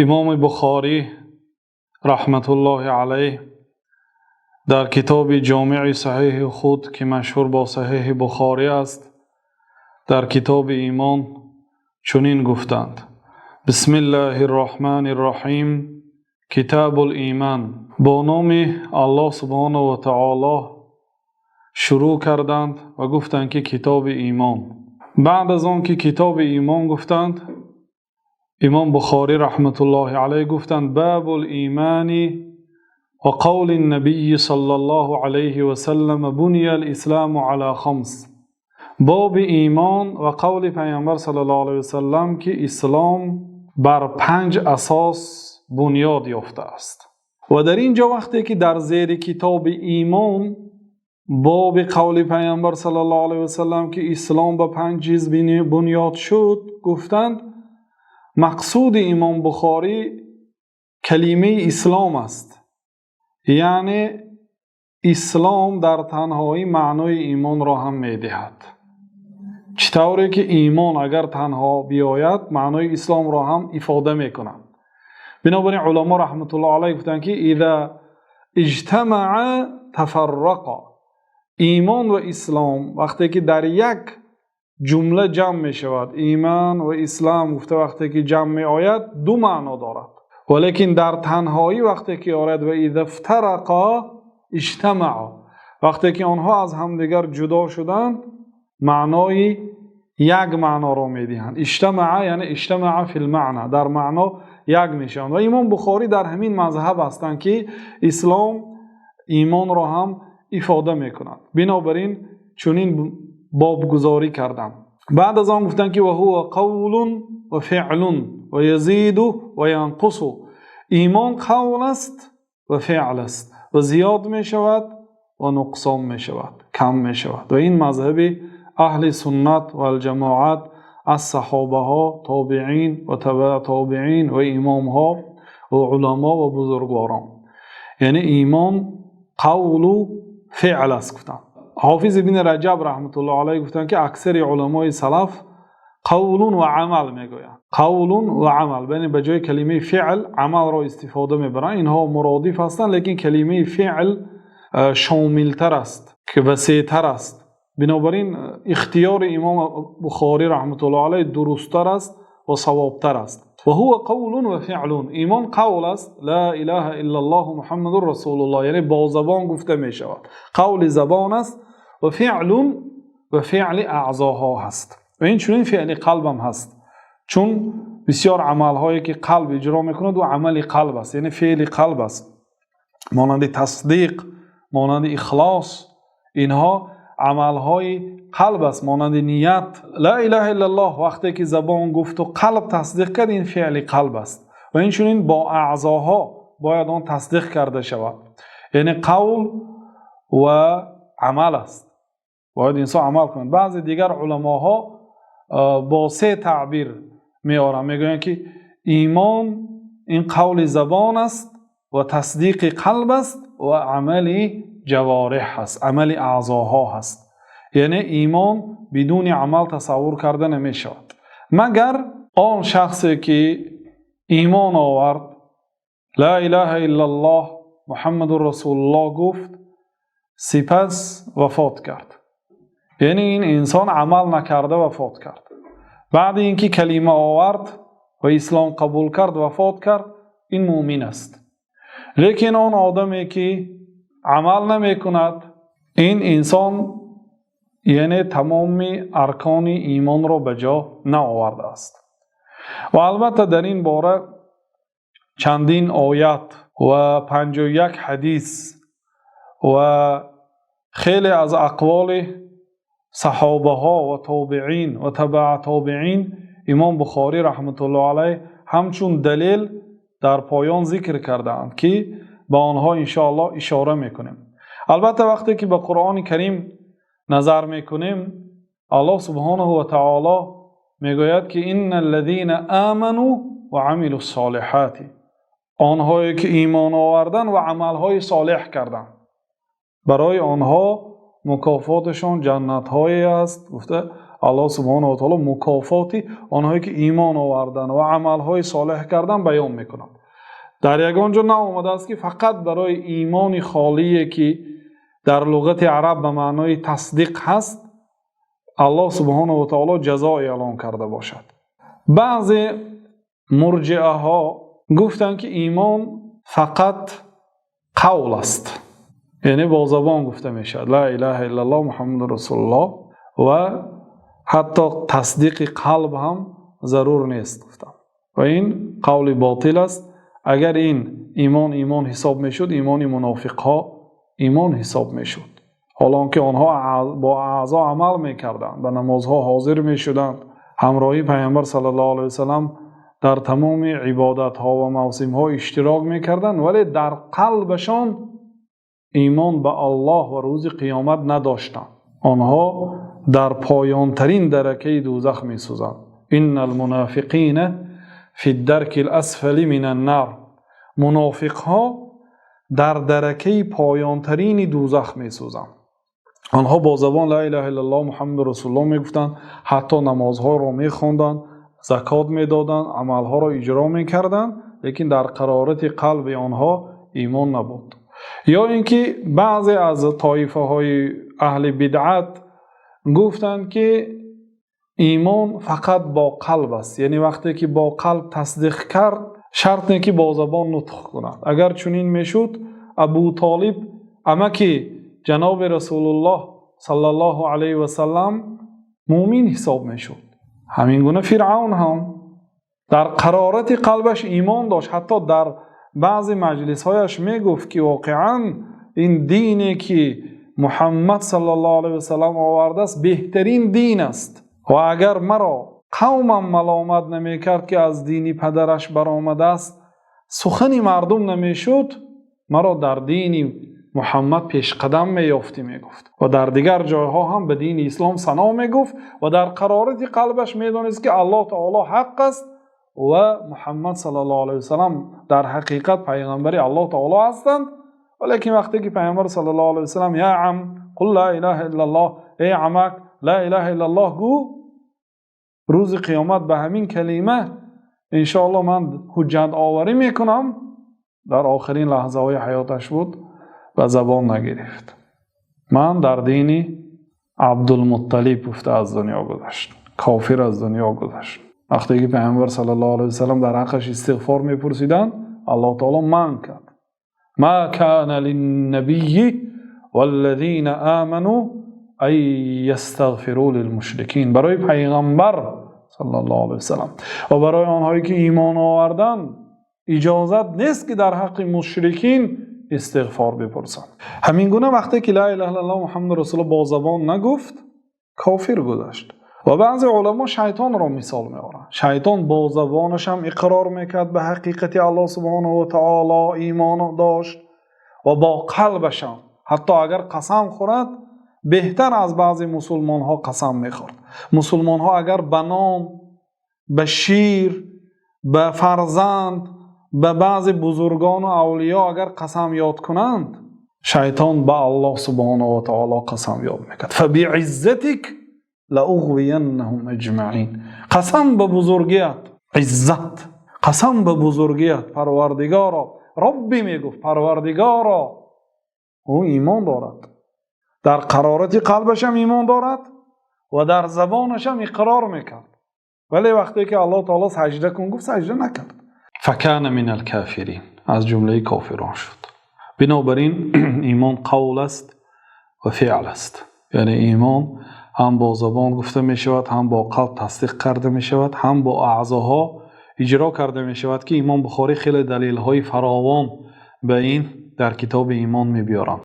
Имоми Бухорӣ раҳматуллоҳи алайҳ дар китоби Ҷомеи Саҳеҳи худ, ки машҳур бо Саҳеҳи Бухорӣ аст, дар китоби Имон чунин гуфтанд: Бисмиллаҳир Роҳманир Роҳим, Китобул Имон. Бо номи Аллоҳ субҳонаҳу ва таъоло шурӯъ карданд ва гуфтанд, ки китоби Имон. Баъд аз он ки китоби Имон гуфтанд, Имом Бухорӣ раҳматуллоҳи алайҳ гуфтанд: Бобул Имон ва қавлин-набийи саллаллоҳу алайҳи васаллам буниял-ислому ало хамс. Боби имон ва қавли Паёмбар саллаллоҳу алайҳи васаллам, ки ислом бар панҷ асос бунёд ёфтааст. Ва дар инҷо вақте ки дар зери китоби Имон боби қавли Паёмбар саллаллоҳу алайҳи васаллам, ки ислом ба панҷ чиз бунёд шуд, гуфтанд, мақсуди Имом Бухорӣ калимаи ислом аст. Яъне ислом дар танҳоӣ маънои имонро ҳам медиҳад. Чӣ тавре ки имон агар танҳо биёяд, маънои исломро ҳам ифода мекунад. Бинобар ин уламо раҳматуллоҳи алайҳ гуфтанд, ки иза иҷтамаъа тафаррақа. Имон ва ислом вақте ки дар як ҷумла ҷамъ мешавад, имон ва ислом гуфта вақте ки ҷамъ меояд, ду маъно дорад. Валекин дар танҳоӣ вақте ки ояд, ва иза ифтарақа иҷтамаъа. Вақте ки онҳо аз ҳамдигар ҷудо шуданд, маънои як маъноро медиҳанд. Иҷтамаъа яъне иҷтамаъа фил маъно, дар маъно як мешаванд. Ва Имом Бухорӣ дар ҳамин мазҳаб ҳастанд, ки ислом имонро ҳам ифода мекунад. Бинобар ин чунин бобгузорӣ карданд. Баъд аз он гуфтанд, ки ва ҳува қавлун ва фиълун ва язиду ва янқусу. Имон қавл аст ва феъл аст ва зиёд мешавад ва нуқсон мешавад, кам мешавад. Ва ин мазҳаби аҳли суннат вал ҷамоат аз саҳобаҳо, тобеин ва тобеи тобеин ва имомҳо ва уламо ва бузургворон. Яъне имон қавлу феъл аст, гуфтанд. Ҳофиз Ибни Раҷаб раҳматуллоҳи алайҳ гуфтанд, ки аксари уламои салаф қавлун ва амал мегӯянд. Қавлун ва амал, яъне ба ҷои калимаи феъл амалро истифода мебаранд. Инҳо муродиф ҳастанд, лекин калимаи феъл шомилтар аст, ки васеътар аст. Бинобар ин ихтиёри Имом Бухорӣ раҳматуллоҳи алайҳ дурусттар аст ва савобтар аст. Ва ҳува қавлун ва феълун. Имон қавл аст, ло илаҳа иллаллоҳ Муҳаммадур расулуллоҳ, яъне бо забон гуфта мешавад. Қавли забон аст ва феълун ва феъли аъзоҳо ҳаст. Ва ин чунин феъли қалб ҳам ҳаст. Чун бисёр амалҳое ки қалб иҷро мекунад, ӯ амали қалб аст, яъне феъли қалб аст. Монанди тасдиқ, монанди ихлос, инҳо амалҳои қалб аст, монанди ният. Ло илаҳа иллаллоҳ вақте ки забон гуфт ва қалб тасдиқ кард, ин феъли қалб аст. Ва ин чунин бо аъзоҳо бояд он тасдиқ карда шавад. Яъне қавл ва амал аст. Бояд инсон амал кунад. Баъзе дигар уламоҳо бо се таъбир меоранд. Мегӯянд, ки имон ин қавли забон аст ва тасдиқи қалб аст ва амали ҷавореҳ аст, амали аъзоҳо ҳаст. Яъне имон бидуни амал тасаввур карда намешавад. Магар он шахсе ки имон овард, ло илаҳа иллаллоҳ Муҳаммадур расулуллоҳ гуфт, сипас вафот кард. Яъне ин инсон амал накарда вафот кард. Баъд инки калима овард ва ислом қабул кард, вафот кард, ин мӯъмин аст. Лекин он одаме ки амал намекунад, ин инсон яъне тамоми аркони имонро ба ҷо наовардааст. Ва албатта дар ин бора чандин оят ва 51 ҳадис ва хеле аз ақволи саҳобаҳо ва тобеин ва тобеи тобеин Имом Бухорӣ раҳматуллоҳи алайҳ ҳамчун далел дар поён зикр кардаанд, ки ба онҳо иншоаллоҳ ишора мекунем. Албатта вақте ки ба Қуръони Карим назар мекунем, Аллоҳ субҳонаҳу ва таъоло мегӯяд, ки инналлазина аману ва амилус-солиҳот, онҳое ки имон оварданд ва амалҳои солеҳ карданд, барои онҳо мукофоташон ҷаннатҳое аст, гуфта. Аллоҳ субҳонаҳу ва таъоло мукофоти онҳое ки имон оварданд ва амалҳои солеҳ карданд баён мекунад. Дар ягон ҷо наомадааст, ки фақат барои имони холӣ, ки дар луғати араб ба маънои тасдиқ ҳаст, Аллоҳ субҳонаҳу ва таъоло ҷазо эълон карда бошад. Баъзе мурҷиаҳо гуфтанд, ки имон фақат қавл аст, яъне бо забон гуфта мешавад: ло илаҳа иллаллоҳ Муҳаммадур расулуллоҳ, ва ҳатто тасдиқи қалб ҳам зарур нест, гуфтанд, ва ин қавли ботил аст. Агар ин имон имон ҳисоб мешуд, имони мунофиқҳо имон ҳисоб мешуд, ҳол онки онҳо бо аъзо амал мекарданд, ба намозҳо ҳозир мешуданд, ҳамроҳии Паёмбар саллаллоҳу алайҳи васаллам дар тамоми ибодатҳо ва мавсимҳо иштирок мекарданд, вале дар қалбашон имон ба Аллоҳ ва рӯзи қиёмат надоштанд. Онҳо дар поёнтарин даракаи дӯзах месӯзанд. Иннал мунофиқина фид-даркил асфали минан-нор. Мунофиқҳо дар даракаи поёнтарини дӯзах месӯзанд. Онҳо бо забон ло илаҳа иллаллоҳ Муҳаммадур расулуллоҳ мегуфтанд, ҳатто намозҳоро мехонданд, закот медоданд, амалҳоро иҷро мекарданд, лекин дар қарорати қалби онҳо имон набуд. Ё инки баъзе аз тоифаҳои аҳли бидъат гуфтанд, ки имон фақат бо қалб аст, яъне вақте ки бо қалб тасдиқ кард, шарт не ки бо забон нутқ кунад. Агар чунин мешуд, Абу Толиб, амаки ҷаноби Расулуллоҳ саллаллоҳу алайҳи васаллам, мӯъмин ҳисоб мешуд. Ҳамин гуна Фиръавн ҳам дар қарорати қалбаш имон дошт, ҳатто дар баъзе маҷлисҳояш мегуфт, ки воқеан ин дине ки Муҳаммад саллаллоҳу алайҳи васаллам овардааст, беҳтарин дин аст, ва агар маро қавмам маломат намекард, ки аз дини падараш баромадааст, сухани мардум намешуд, маро дар дини Муҳаммад пешқадам меёфтӣ, мегуфт, ва дар дигар ҷойҳо ҳам ба дини ислом сано мегуфт ва дар қарорати қалбаш медонист, ки Аллоҳ таъоло ҳақ аст ва Муҳаммад саллаллоҳу алайҳи васаллам дар ҳақиқат паёмбари Аллоҳ таъоло ҳастанд. Валекин вақте ки Паёмбар саллаллоҳу алайҳи васаллам: ё амм, қул ло илаҳа иллаллоҳ, эй амак, ло илаҳа иллаллоҳ гӯ, рӯзи қиёмат ба ҳамин калима иншооллоҳ ман ҳуҷҷат оварӣ мекунам, дар охирин лаҳзаҳои ҳаёташ буд, ба забон нагирифт. Ман дар дини Абдулмутталиб, гуфта, аз дунё гузашт, кофир аз дунё гузашт. Вақте ки Паёмбар саллаллоҳу алайҳи васаллам дар ҳаққаш истиғфор мепурсиданд, Аллоҳ таъоло манъ кард: ма кана линнабийи валлазина аману ан ястағфиру лилмушрикин. Барои Паёмбар саллаллоҳу алайҳи васаллам ва барои онҳое ки имон оварданд иҷозат нест, ки дар ҳаққи мушрикин истиғфор бипурсанд. Ҳамин гуна вақте ки ло илаҳа иллаллоҳ Муҳаммад расулуллоҳ бо забон нагуфт, кофир гузашт. Ва баъзе уламо шайтонро мисол меоранд. Шайтон бо забонаш ҳам иқрор мекард ба ҳақиқати Аллоҳ субҳонаҳу ва таъоло, имон дошт, ва бо қалбаш ҳам, ҳатто агар қасам хӯрад, беҳтар аз баъзе мусулмонҳо қасам мехӯрд. Мусулмонҳо агар ба ном, ба шир, ба фарзанд, ба баъзе бузургон ва авлиё агар қасам ёд кунанд, шайтон ба Аллоҳ субҳонаҳу ва таъоло қасам ёд мекард: фабииззатик лауғвияннаҳум аҷмаин. Қасам ба бузургият, иззат, қасам ба бузургият, Парвардигоро, Робби, мегуфт, Парвардигоро. Ӯ имон дорад, дар қарорати қалбаш ҳам имон дорад ва дар забонаш ҳам иқрор мекард, вале вақте ки Аллоҳ таъоло саҷда кун гуфт, саҷда накард. Факана минал кофирин, аз ҷумлаи кофирон шуд. Бинобар ин имон қавл аст ва феъл аст, яъне имон ҳам бо забон гуфта мешавад, ҳам бо қалб тасдиқ карда мешавад, ҳам бо аъзоҳо иҷро карда мешавад, ки Имом Бухорӣ хеле далелҳои фаровон ба ин дар китоби имон мебиёранд.